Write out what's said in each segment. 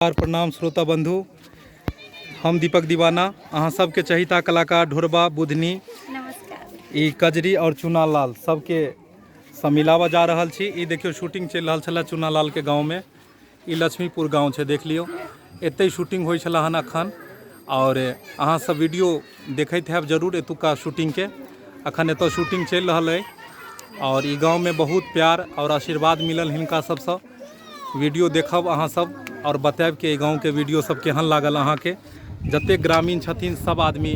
नमस्कार प्रणाम श्रोता बंधु, हम दीपक दीवाना, अहाँ सबके चहिता कलाकार ढोरबा बुधनी, ई कजरी और चुना लाल सबके समिलावा जा रहल छी। ई देखियो शूटिंग चलि रहल छलै चुना लाल के गाँव में, ई लक्ष्मीपुर गाँव छै, देख लियो एतै शूटिंग होइ छलै हन अखन। और अहाँ सब वीडियो देखैत हैब जरूर एतुका शूटिंग के, अखन एतऽ शूटिंग चलि रहल अइ और ई गाँव में बहुत प्यार और आशीर्वाद मिलल हिनका सबसँ। वीडियो देखब अहाँ सब और बतायब कि एहि गाँवके वीडियो सब केहन लागल अहाँके। जतेक ग्रामीण छथिन सब आदमी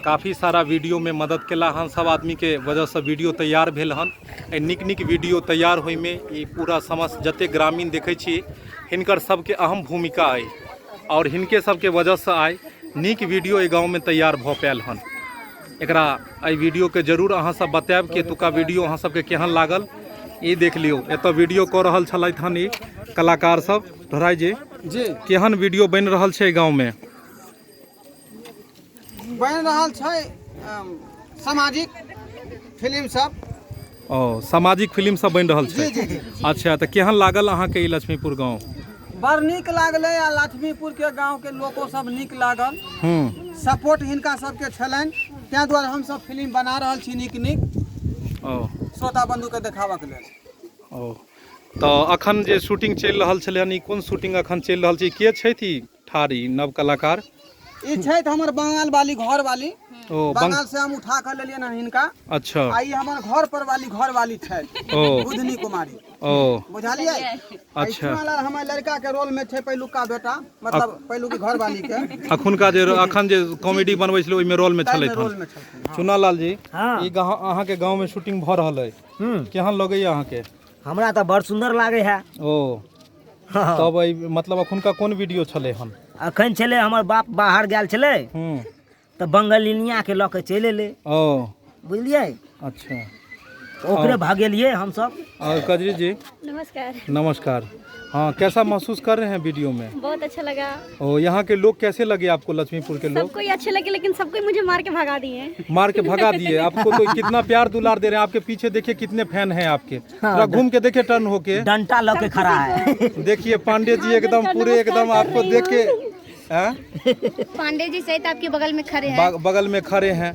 काफी सारा वीडियोमे मदद केला हन, सब आदमीके वजहसँ वीडियो तैयार भेल हन। एहि नीक नीक वीडियो तैयार होइमे ई पूरा समस्त जतेक ग्रामीण देखै छी हिनकर सबके अहम भूमिका अइ और हिनके सबके वजहसँ आइ नीक वीडियो एहि गाँवमे तैयार भऽ पायल हन। एकरा एहि वीडियोके जरूर अहाँ सब बतायब कि एतुका वीडियो अहाँ सबके केहन लागल। ई देख लियौ एतऽ वीडियो कऽ रहल छलथि हन ई कलाकार सब। धोराई जी जी, केहन वीडियो बनि रहल छै गाँवमे? बनि रहल छै सामाजिक फिल्म सब। ओ सामाजिक फिल्म सब बनि रहल छै। जी, जी, जी। अच्छा, तऽ केहन लागल अहाँके ई लक्ष्मीपुर गाँव? बड़ नीक लागलै आ लक्ष्मीपुर के गाँव के लोको सब नीक लागल। सपोर्ट हिनका सबके छलनि, ताहि दुआरे हमसब फिल्म बना रहल छी नीक नीक श्रोता बंधु के देखाबऽ के लेल। ओ तऽ अखन जे शूटिंग चलि रहल छलै हन, ई कोन शूटिंग अखन चलि रहल छै? के छथि ई ठाढ़, ई नव कलाकार? ई छथि हमर बंगाल वाली घर वाली। ओ बंगाल से हम उठा कर लेलियनि हन हिनका। अच्छा। आ ई हमर घर पर वाली घर वाली छथि। ओ। बुधनी कुमारी। ओ। बुझलियै? अच्छा। लाल हमर लड़का के रोल में छै पहिलुका बेटा, मतलब पहिलुकी घर वाली के। अखुनका जे अखन जे कॉमेडी बनबै छलै ओहिमे रोल में छलथि रोल में छलखिन। हन। चुना लाल जी, ई गाँव अहाँके गाँव में शूटिंग भऽ रहल अइ, केहन लगैया अहाँके? हमरा तऽ बड़ सुन्दर लागै है। ओ तब एहि मतलब अखुनका कोन वीडियो छलै हन? अखन छलै हमर बाप बाहर गेल छलै तऽ बंगलिनिया के लऽ के चलि एलै। ओ बुझलियै? अच्छा। ओकरे भगेलियै हमसब। और कजरी जी नमस्कार। नमस्कार। हाँ, कैसा महसूस कर रहे हैं वीडियो में? बहुत अच्छा लगा। ओ यहाँ के लोग कैसे लगे आपको, लक्ष्मीपुर के लोग? सबको ही अच्छे लगे, लेकिन सबको ही मुझे मार के भगा दिए। मार के भगा दिए आपको? तो कितना प्यार दुलार दे रहे हैं आपके पीछे, देखिए कितने फैन हैं आपके। थोड़ा घूम के देखिए, टर्न होके। डंटा लऽ के खड़ा है। देखिए पांडे जी एकदम पूरे एकदम आपको देख के, हैं? पांडे जी सहित आपके बगल में खड़े हैं। बगल में खड़े हैं।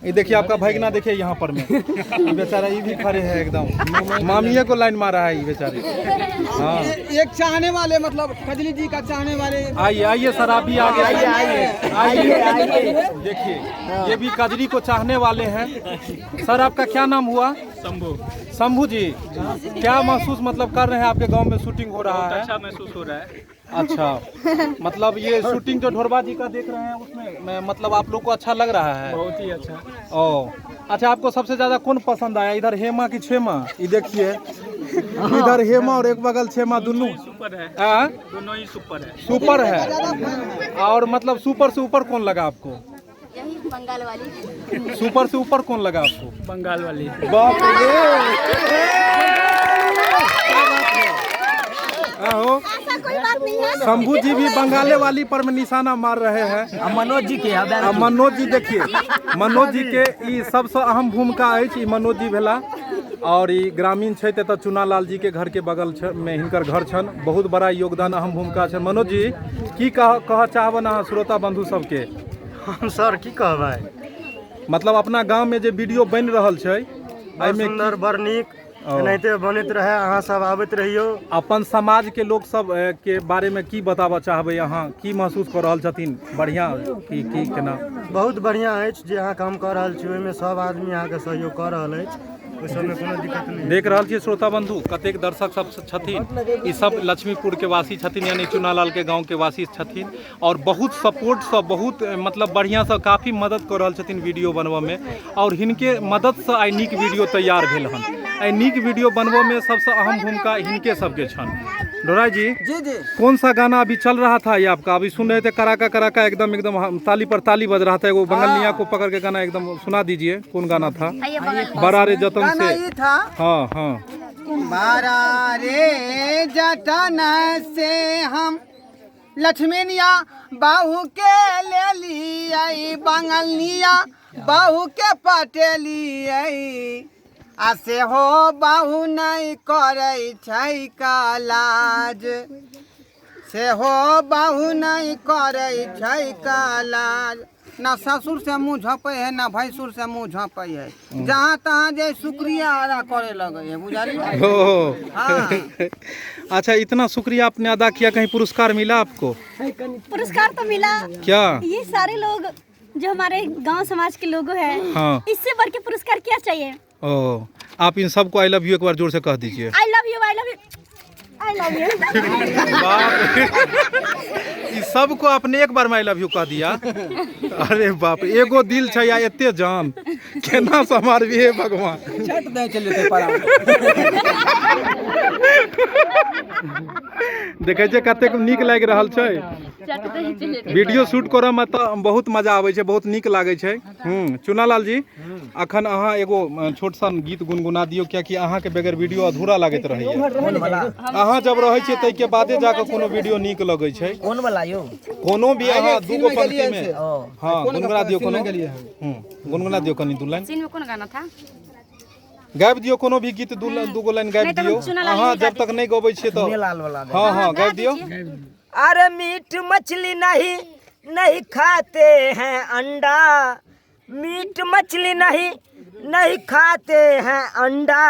ये देखिए आपका भगना, देखिए यहाँ पर में ये बेचारा ये भी खड़े हैं एकदम, मामिया को लाइन मारा है ये बेचारे। हाँ। एक चाहने वाले, मतलब कजली जी का चाहने वाले। आइए आइए सर, आप भी आगे आइए आइए आइए आइए। देखिए ये भी कजरी को चाहने वाले हैं। सर आपका क्या नाम हुआ? शंभू। शंभू जी, क्या महसूस मतलब कर रहे हैं आपके गांव में शूटिंग हो रहा है? अच्छा महसूस हो रहा है। अच्छा, मतलब ये शूटिंग जो ढोरबा जी का देख रहे हैं उसमें मतलब आप लोग को अच्छा लग रहा है? बहुत ही अच्छा। ओ अच्छा, आपको सबसे ज्यादा कौन पसंद आया, इधर हेमा की छेमा? ये देखिए इधर हेमा और एक बगल छेमा, दोनों सुपर है। हाँ? दोनों ही सुपर है। सुपर है। और मतलब सुपर से ऊपर कौन लगा आपको? यही बंगाल वाली। सुपर से ऊपर कौन लगा आपको? बंगाल वाली। बाप रे। आहो। ऐसा कोई बात नहीं है। शंभू जी भी बंगाले वाली पर में निशाना मार रहे हैं। आ मनोज जी के आ मनोज जी देखिए, मनोज जी के ई सबसँ अहम भूमिका अछि, ई मनोज जी भेला। और ई ग्रामीण छथि एतऽ चुना लाल जी के घर के बगल में हिनकर घर छनि, बहुत बड़ा योगदान अहम भूमिका छनि। मनोज जी की कह चाहबनि अहाँ श्रोता बंधु सबके? हम सर की कहबै, मतलब अपना गाँव में जे वीडियो बनि रहल छै बड़ एहिमे सुन्दर बड़ नीक ओ। एनाहिते बनैत रहै, अहाँ सब आबैत रहियौ। अपन समाज के लोक सब के बारे में की बताबऽ चाहबै अहाँ, की महसूस कऽ रहल छथिन? बढ़िया की की केना? बहुत बढ़िया अछि जे अहाँ काम कऽ रहल छी, ओहिमे सब आदमी अहाँके सहयोग कऽ रहल अछि, ओहि सबमे कोनो दिक्कत नहि। देख रहल छियै श्रोता बंधु कतेक दर्शक सब छथिन, ई सब लक्ष्मीपुर के वासी छथिन, यानी चुनालाल के गाँव के वासी छथिन और बहुत सपोर्टसँ बहुत मतलब बढ़िआँसँ काफी मदद कऽ रहल छथिन वीडियो बनबऽमे और हिनके मददसँ आइ नीक वीडियो तैयार भेल हन। एहि नीक वीडियो बनबऽमे सबसँ अहम भूमिका हिनके सबके छनि। डोराई जी, जी जी, कौन सा गाना अभी चल रहा था ये आपका? अभी सुन रहे थे कराका कराका एकदम एकदम हम ताली पर ताली बज रहा था, एगो बंगलिया को पकड़ के गाना एकदम सुना दीजिए, कौन गाना था? बड़ा रे जतन गाना से। ये था। हाँ हाँ। बड़ा रे जतन से हम लक्ष्मीनिया बाहू के ले लियै, बंगलिया बाहू के पटेलियै, आ से हो बाहू नहीं करै छै कलाज। से हो बहु नहीं करै छै कालाज, ना ससुर से मुँह झँपै है ना भैंसुर से मुँह झँपै है, जहाँ तहाँ जे शुक्रिया अदा करे लगे है, बुझलियै? ओ हाँ। अच्छा, इतना शुक्रिया आपने अदा किया, कहीं पुरस्कार मिला आपको? पुरस्कार तो मिला। क्या? ये सारे लोग जो हमारे गांव समाज के लोग हैं, हाँ। इससे बढ़ के पुरस्कार क्या चाहिए? ओ आप इन सबको I love you एक बार जोर से कह दीजिए। I love you, I love you, I love you. बाप रे, इस सबको आपने एक बार में I love you कह दिया। अरे बाप, एगो दिल छै या एते जान केना सम्हारबी हे भगवान। चट दे चले पड़ा। देखै छियै कतेक नीक लागि रहल छै। वीडियो शूट करऽ मे तऽ बहुत मजा आबै छै, बहुत नीक लागै छै। चुनालाल जी, अखन अहाँ एगो छोट सन गीत गुनगुना दियौ, कियाकि अहाँके बगैर वीडियो अधूरा लागैत रहैया। अहाँ जब रहै छियै ताहिके बादे जाकऽ कोनो वीडियो नीक लगै छै। कोन वाला यौ? कोनो भी अहाँ दूगो पंक्ति में हाँ गुनगुना दियौ, कोनो गुनगुना दियौ कनि दू लाइन। सीन में कोन गाना था? गाबि दियौ कोनो भी गीत, दूगो लाइन गाबि दियौ। अहाँ जब तक नहि गबै छियै तऽ हाँ हाँ गाबि दियौ। अरे मीट मछली नहीं नहीं खाते हैं अंडा, मीट मछली नहीं नहीं खाते हैं अंडा,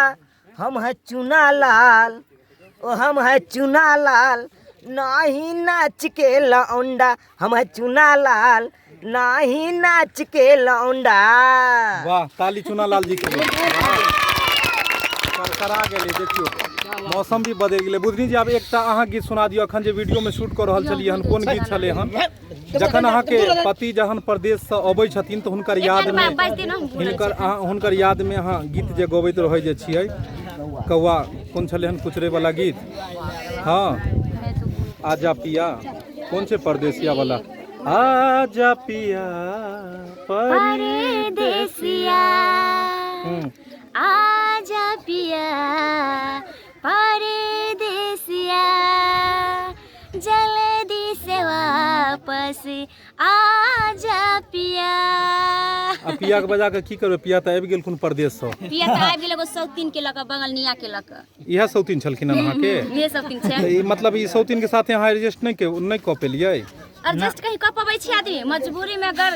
हम है चुना लाल, ओ हम है चुना लाल, नाही नाच के लौंडा, हम है चुना लाल, नाही नाच के लौंडा। वाह, ताली चुना लाल जी के लिए। करकरा गेलै। देखियौ मौसम भी बदलि गेलै। बुधनी जी, आब एकटा अहाँ गीत सुना दियौ। अखन जे वीडियो में शूट कऽ रहल छलियै हन, कोन गीत छलै हन? जखन अहाँके पति जहन परदेशसँ अबै छथिन तऽ हुनकर याद में हुनकर याद में अहाँ गीत जे गबैत रहै जे छियै, कौआ कोन छलै हन कुचरै वाला गीत? हाँ, आजा पिया, कोन छै परदेसिया वाला? आजा पिया परदेसिया, आजा पिया परदेसिया, जल्दी से वापस आजा पिया। आ पिया के बजा के की करबै? पिया तऽ आबि गेलखुन परदेश सँ। पिया तऽ आबि गेल एगो सौतीन के लऽ कऽ, बंगलनिया के लऽ कऽ। इएह सौतीन छलखिन हन अहाँके? इएह सौतीन छै। ई मतलब ई सौतीन के साथे अहाँ एडजस्ट नहि कऽ पेलियै? एडजस्ट कहीं कऽ पबै छै आदमी? मजबूरी में अगर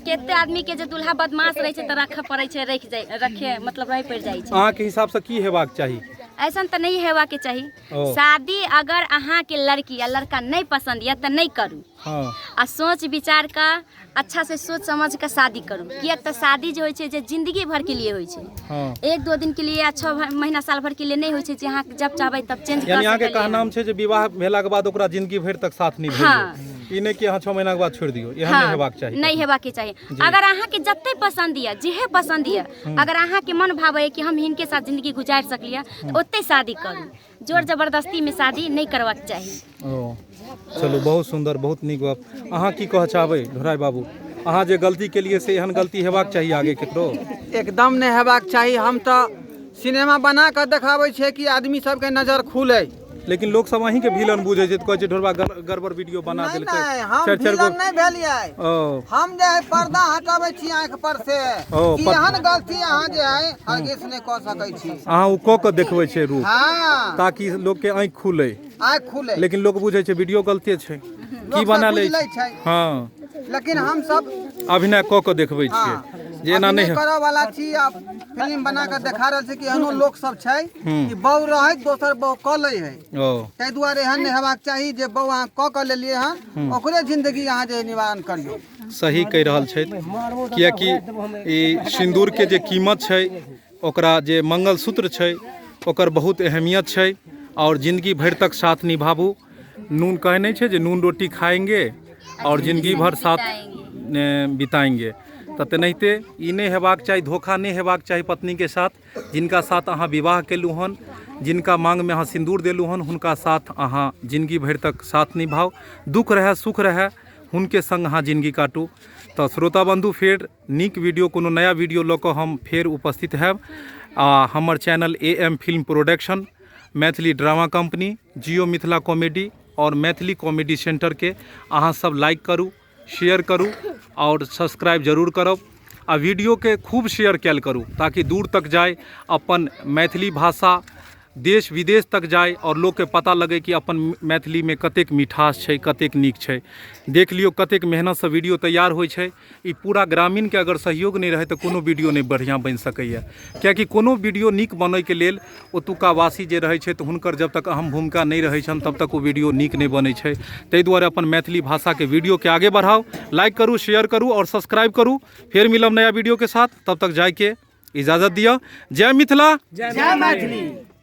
कते आदमी के जे दूल्हा बदमाश रहै छै तऽ राखऽ पड़ै छै, रखि जाइ, रखे मतलब रहि पड़ि जाइ छै। अहाँके हिसाब से की हेबाक चाही? ऐसन तऽ नहि हेबाक चाही। शादी अगर अहाँके लड़की या लड़का नहि पसंद यऽ तऽ नहि करू। हाँ। आ सोच विचार कऽ अच्छा से सोच समझ कऽ शादी करू, किएक तऽ शादी जे होइ छै जे जिंदगी भर के लिए होइ छै। हाँ। एक दो दिन के लिए या 6 महीना साल भर के लिए नहि होइ छै जे अहाँ जब चाहबै तब चेंज कर यानी अहाँके सकलियै। कहनाम छै जे विवाह भेलाके बाद ओकरा जिंदगी भरि तक साथ निभैयौ। हाँ। ई नहि कि अहाँ 6 महीना के बाद छोड़ि दियौ, एहन नहि हेबाक चाही। नहि हेबाक चाही। अगर अहाँके जते पसंद यऽ, जेहे पसंद यऽ, अगर अहाँके मन भावै कि हम हिनके साथ जिंदगी गुजारि सकलियै तऽ ओते शादी करू। जोर जबरदस्ती में शादी नहीं करबाक चाही। ओ चलू, बहुत सुंदर, बहुत नीक गप। अहाँ की कहऽ चाहबै ढोराई बाबू? अहाँ जे गलती केलियै से एहन गलती हेबाक चाही आगे केकरो? एकदम नहि हेबाक चाही। हम तऽ सिनेमा बना कऽ देखाबै छियै कि आदमी सबके नजर खुलै, लेकिन लोक सब अहीं के विलन बुझै छै, कहै छै ढोरबा गड़बड़ वीडियो बना नहि देलकै। नहि, हम चारि चारि गो विलन नहि भेलियै। ओ हम जे है पर्दा हटाबै छी आँखि पर से ओ, कि एहन गलती अहाँ जे है हरगिज नहि कऽ सकै छी। अहाँ ओ कऽ के देखबै छै रूप, हाँ, ताकि लोक के आँखि खुलै। आँखि खुलै, लेकिन लोक बुझै छै वीडियो गलते छै, लोक की सब बना लै बुझि लै छै। हाँ, लेकिन हम सब अभिनय कऽ के देखबै छियै जे एना नहि अभिनय करऽ वाला छी। आ फिल्म बना कऽ देखा रहल छै कि एहनो लोक सब छै कि बहु रहैत दोसर बहु कऽ लै है। ओ ताहि दुआरे एहन नहि हेबाक चाही जे बहु अहाँ कऽ के लेलियै हन ओकरे जिंदगी अहाँ जे निवारण करियौ। सही कहि रहल छथि, कियाकि ई सिन्दूर के जे कीमत छै, ओकरा जे मंगलसूत्र छै, ओकर बहुत अहमियत छै। और जिंदगी भरि तक साथ निभाबू। नून कहै नहि छै जे नून रोटी खाएंगे और जिंदगी भर साथ बिताएंगे, तऽ तेनाहिते ई नहि हेबाक चाही, धोखा नहि हेबाक चाही पत्नीके साथ। जिनका साथ अहाँ विवाह केलहुँ हन, जिनका माँगमे अहाँ सिन्दूर देलहुँ हन, हुनका साथ अहाँ जिंदगी भरि तक साथ निभाउ। दुःख रहए सुख रहए, हुनके संग अहाँ जिंदगी काटू। तऽ श्रोता बन्धु, फेर नीक वीडियो, कोनो नया वीडियो लऽ कऽ हम फेर उपस्थित हैब। आ हमर channel A M film production, Maithili drama company, Jio Mithila comedy और मैथिली कॉमेडी सेंटरके अहाँ सब लाइक करू, शेयर करू और सब्सक्राइब जरूर करब। आ वीडियोके खूब शेयर कयल करू ताकि दूर तक जाय। अपन मैथिली भाषा देश विदेश तक जाय आओर लोकके पता लगै कि अपन मैथिलीमे कतेक मिठास छै, कतेक नीक छै। देख लियौ कतेक मेहनतसँ वीडियो तैयार होइ छै। ई पूरा ग्रामीणके अगर सहयोग नहि रहै तऽ कोनो वीडियो नहि बढ़िआँ बनि सकैए, किएकि कोनो वीडियो नीक बनैके लेल ओतुका वासी जे रहै छै तऽ हुनकर जब तक अहम भूमिका नहि रहै छनि तब तक ओ वीडियो नीक नहि बनै छै। ताहि दुआरे अपन मैथिली भाषाके वीडियोके आगे बढ़ाउ, लाइक करू, शेयर करू आओर सब्सक्राइब करू। फेर मिलब नया वीडियोके साथ, तब तक जाइके इजाजत दिअ। जय मिथिला, जय मैथिली।